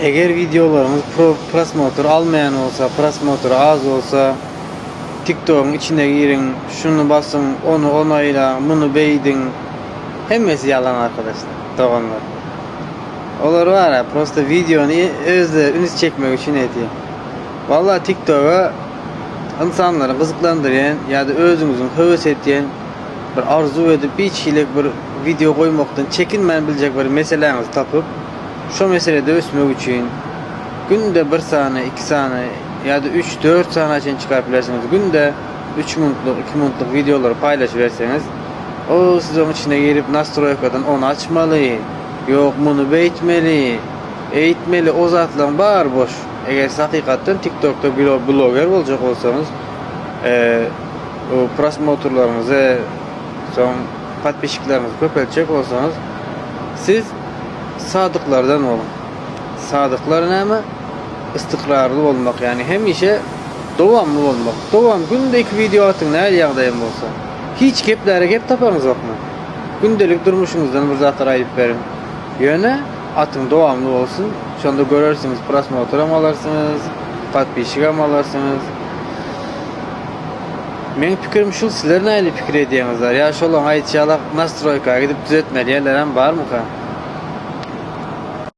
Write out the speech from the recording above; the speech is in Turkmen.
Eger wideolaryňyz prosmotr almaýan bolsa, prosmotry az bolsa, TikTogyň içine giriň, şuny basyň, ony onaýlaň, muny beýdiň. Hemmesi ýalan arkadaşlar, doganlar. Olar bar-a, prosta wideony özleri üns çekmek üçin edýär. Walla TikToga ynsanlary gyzyklandyrýan ýa-da özüňiziň höwes edýän bir arzuw edip hiç hili bir wideo goýmakdan çekinmän biljek bir meseläňizi tapyp, şo meselede ösmek üçin günde bir sany, iki sany ýa-da üç, dört sana çenli çykaryp bilersiňiz. Günde üç minutlyk, iki minutlyk wideolary paýlaşyberseňiz, o siz oň içine girip nastroýkadan ony açmaly, ýok muny beýtmeli, eýtmeli o zatlaryň bary boş. Eger siz hakykatdan TikTokda bloger boljak bolsaňyz, prosmotrlaryňyzy, soň podpisçikleriňizi köpeltjek bolsaňyz, siz sadyklardan boluň. Sadyklar näme? Istikrarly bolmak, ýagny hemişe dowamly bolmak. Dowam, günde iki wideo atyň nähili ýagdaýam bolsa. Hiç gepläre gep tapaňyzokmy? Gündelik durmuşyňyzdan bir zatlar aýdyp beriň. Ýöne atyň dowamly bolsun, şonda görersiňiz prosmotram alarsyňyz, podpisçigam alarsyňyz. Meň pikirim şul sizler nähili pikir edýäňizler? Ýa şolaň aýdyşy ýalak nastroýka gidip düzetmeli ýerlerem barmyka?